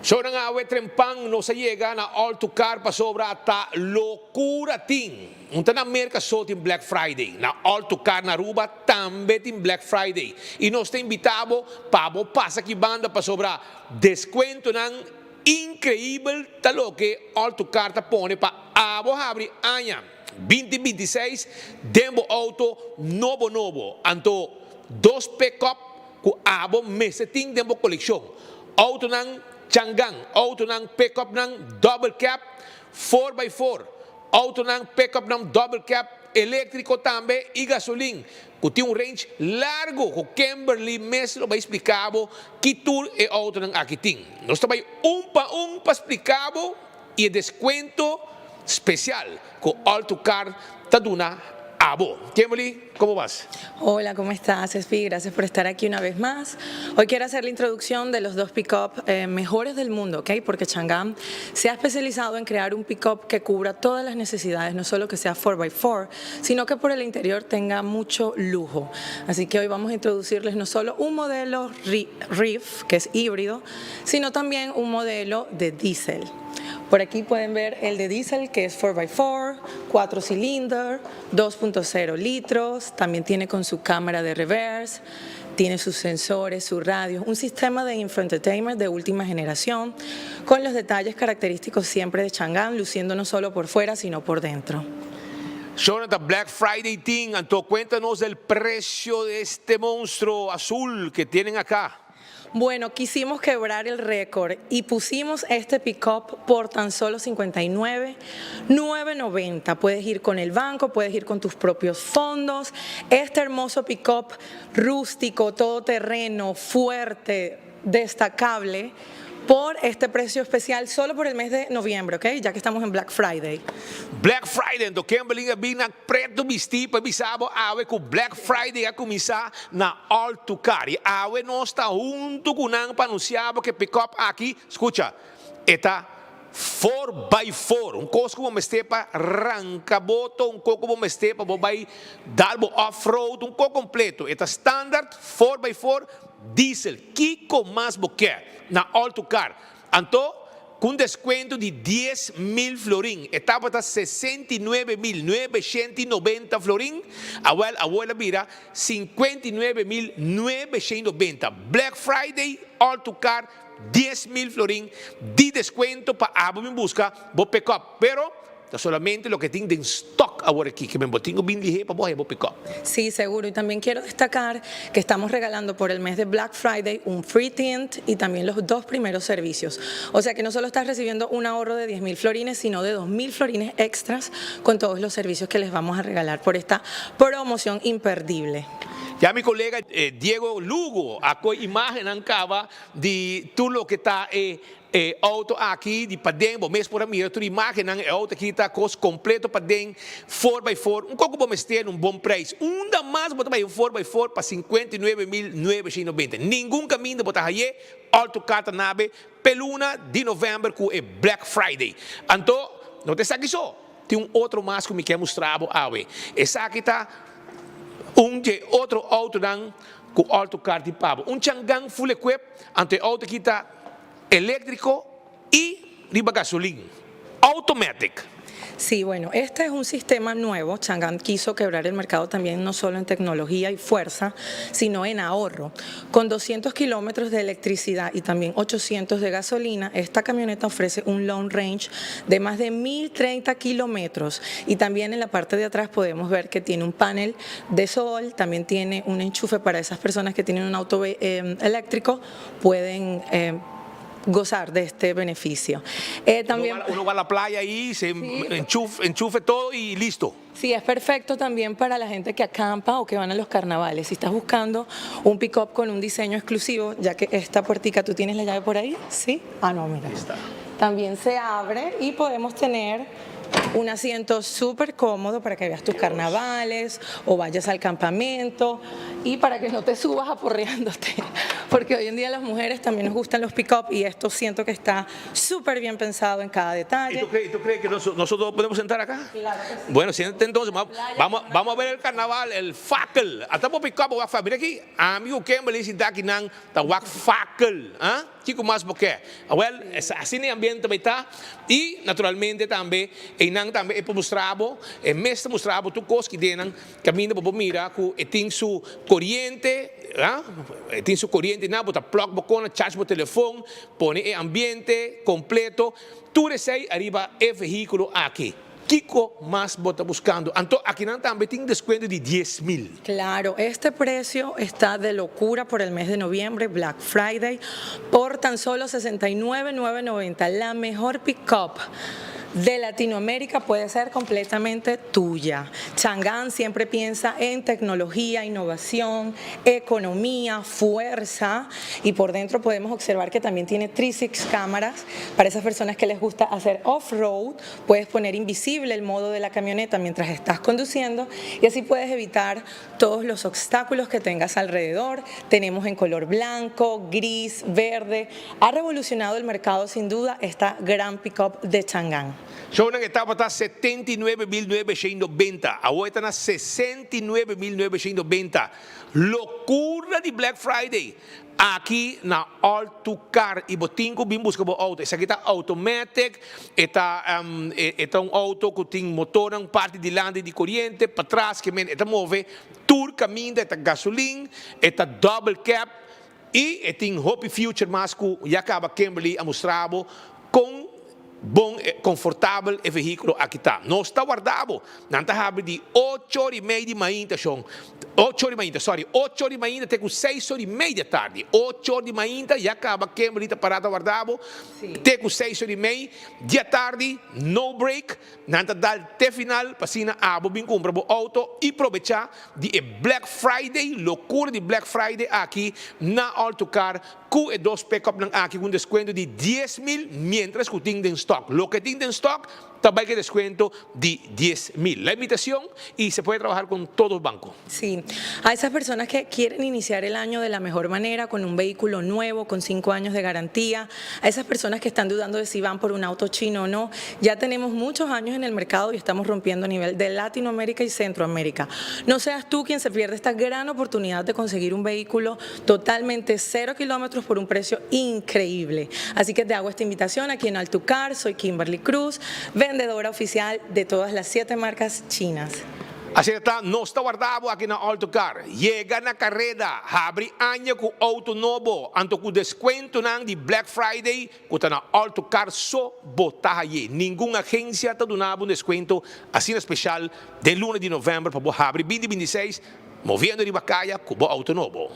Shownan awe trempan nos a yega na All To Car pasobra ta locura tin. Un ta na Merca so tin Black Friday, na All To Car na Aruba tambe tin Black Friday. Y nos ta invita bo pa bo pasa aki banda pasobra descuentonan increibel ta loke All To Car ta pone pa abo habri aña 2026 den bo auto nobo nobo. Anto dos pick-up ku abo mester tin den bo kolekshon. Outonan Changan, outonan pick-upnan double cab, four by four, outonan pick-upnan double cab eléktriko tambe i gasolin ku tin un range largu ku Kimberly mes lo bai splika bo ki tur e outonan aki tin. Nos ta bai un pa un pa splika bo i e deskuento spesial ku All To Car ta duna abo. Kimberly, komo bas? Hola, ¿cómo estás, Espi? Gracias por estar aquí una vez más. Hoy quiero hacer la introducción de los dos pick-up mejores del mundo, ¿ok? Porque Changan se ha especializado en crear un pick-up que cubra todas las necesidades, no solo que sea 4x4, sino que por el interior tenga mucho lujo. Así que hoy vamos a introducirles no solo un modelo REEV, que es híbrido, sino también un modelo de diésel. Por aquí pueden ver el de diésel, que es 4x4, 4 cilindros, 2.0 litros, también tiene con su cámara de reverse, tiene sus sensores, su radio, un sistema de infoentertainment de última generación, con los detalles característicos siempre de Changan, luciendo no solo por fuera, sino por dentro. Jonathan, Black Friday tin, anto cuéntanos el precio de este monstruo azul que tienen acá. Bueno, quisimos quebrar el récord y pusimos este pick-up por tan solo 59,990. Puedes ir con el banco, puedes ir con tus propios fondos. Este hermoso pick-up rústico, todoterreno, fuerte, destacable, por este precio especial solo por el mes de noviembre, ¿ok? Ya que estamos en Black Friday. Black Friday, anto Kimberly a bin na preto bisti pa bisa bo awe ku Black Friday a kuminsá na All To Car. I awe nos ta huntu ku nan pa anunsiá bo ku e pick-up aki, skucha, e ta 4x4, un kos ku bo mester pa ranka boto, un kos ku bo mester pa bo bai dal bo off-road, un kos kompleto. E ta standard 4x4 diesel. Kiko mas bo ke na All To Car? Anto, ku deskuento di 10.000 florin. E tabata 69.990 florin. Awèl, awor el a bira 59.990. Black Friday, All To Car, 10.000 florin di deskuento pa abo bin buska bo pick-up. Pero, ta solamente loke tin den stock awor aki, ke men bo tin ku bin lihé pa bo bo pick-up. Sí, seguro. Y también quiero destacar que estamos regalando por el mes de Black Friday un free tint y también los dos primeros servicios. O sea que no solo estás recibiendo un ahorro de 10 mil florines, sino de 2 mil florines extras con todos los servicios que les vamos a regalar por esta promoción imperdible. Ya mi kolega Diego Lugo, a kohe imágen kaba di tur loke ta e outo aki di paden, bo mes por mira tur imágen, e outo aki ta kos kompleto paden, 4x4, un kos ku bo mester un bon preis. Unda mas bo ta bai un 4x4 pa 59.990? Ningun kaminda bo ta hañ'é. All To Car ta nabe pe luna di novèmber ku e Black Friday. Anto, no ta esaki so, tin un otro mas ku mi ke mustra bo awe. Esaki ta un di otro outonan ku All To Car tin pa bo. Un Changan full equip, anto e outo aki ta eléktriko i riba gasolin, automatic. Sí, bueno, este es un sistema nuevo. Changan quiso quebrar el mercado también no solo en tecnología y fuerza, sino en ahorro. Con 200 kilómetros de electricidad y también 800 de gasolina, esta camioneta ofrece un long range de más de 1030 kilómetros. Y también en la parte de atrás podemos ver que tiene un panel de sol, también tiene un enchufe para esas personas que tienen un auto eléctrico, pueden gozar de este beneficio. También Uno va a la playa ahí, se enchufe todo y listo. Sí, es perfecto también para la gente que acampa o que van a los carnavales. Si estás buscando un pick-up con un diseño exclusivo, ya que esta puertica, ¿tú tienes la llave por ahí? Sí. Ah, no, mira. Ahí está. También se abre y podemos tener un asiento súper cómodo para que veas tus carnavales o vayas al campamento. Y para que no te subas aporreándote, porque hoy en día las mujeres también nos gustan los pick-up y esto siento que está súper bien pensado en cada ¿Y detalle. tú crees que nosotros podemos sentar acá? Claro que sí. Bueno, siéntate entonces, vamos, vamos, vamos a ver el carnaval, el fakkel. Ata bo pick-up, wak, mira aki, amigo Kimberly, si aki nan, ta wak fakkel, ah? Kiko mas bo ke? Well, asina e ambiente bay ta. Y, naturalmente, tambe, einan tambe e mustra bo, e mes ta mustra bo tur kos ku den kaminda bo mira ku e tin su koriente, ah? E tin su koriente na, bo ta plug bo kon, charge bo telefon, pone e ambiente kompleto, tur esei ariba e vehíkulo aki. Kiko mas bo ta buskando? Anto, aki nan tambe tin deskuento di 10 mil. Claro, este precio está de locura por el mes de noviembre, Black Friday, por tan solo 69,990. La mejor pick-up de Latinoamérica puede ser completamente tuya. Chang'an siempre piensa en tecnología, innovación, economía, fuerza y por dentro podemos observar que también tiene 36 cámaras para esas personas que les gusta hacer off-road. Puedes poner invisible el modo de la camioneta mientras estás conduciendo y así puedes evitar todos los obstáculos que tengas alrededor. Tenemos en color blanco, gris, verde. Ha revolucionado el mercado sin duda esta gran pickup de Chang'an. So nan tabata 79.990. Awor ta na 69.990. Lokura di Black Friday. Aki na All to Car i bo tin ku bin buska bo outo. Esaki ta automatic, e ta un outo ku tin motor na parti dilanti di koriente, patras ke men e ta move tur kaminda, ta gasolin, ta double cab i e tin hopi feature mas ku ya kaba Kimberly a mustra bo kon bon, konfortabel e vehíkulo aki ta. Nos ta warda bo. Nan ta habri di 8:30 di mainta, shon. 8 di mainta, sorry, 8 di mainta te ku 6:30 di atardi. 8 di mainta, ya kaba Kimberly ta pará warda bo. Te ku 6:30 di atardi, no break. Nan ta dal te final, pa asina abo bin kumpra bo outo i probechá di e Black Friday, lokura di Black Friday aki na All to Car, ku e dos pick-up nan aki ku deskuento di 10 mil, mientras ku tin den stock. Loke tin den stock, tambe ku deskuento di 10 mil. La invitación y se puede trabajar con todos los bancos. Sí, a esas personas que quieren iniciar el año de la mejor manera, con un vehículo nuevo, con 5 años de garantía, a esas personas que están dudando de si van por un auto chino o no, ya tenemos muchos años en el mercado y estamos rompiendo a nivel de Latinoamérica y Centroamérica. No seas tú quien se pierde esta gran oportunidad de conseguir un vehículo totalmente 0 kilómetros por un precio increíble. Así que te hago esta invitación aquí en Altucar, soy Kimberly Cruz, vendedora oficial de todas las siete marcas chinas. Asina ta, nos ta warda bo aki na All to Car. Yega na kareda, habri aña ku outo nobo, anto ku deskuento nan di Black Friday, ku ta na All to Car so bo ta hay'e. Ningun agensia ta duna un deskuento asina spesial di luna di novèmber pa habri 2026, moviendo riba kaya ku outo nobo.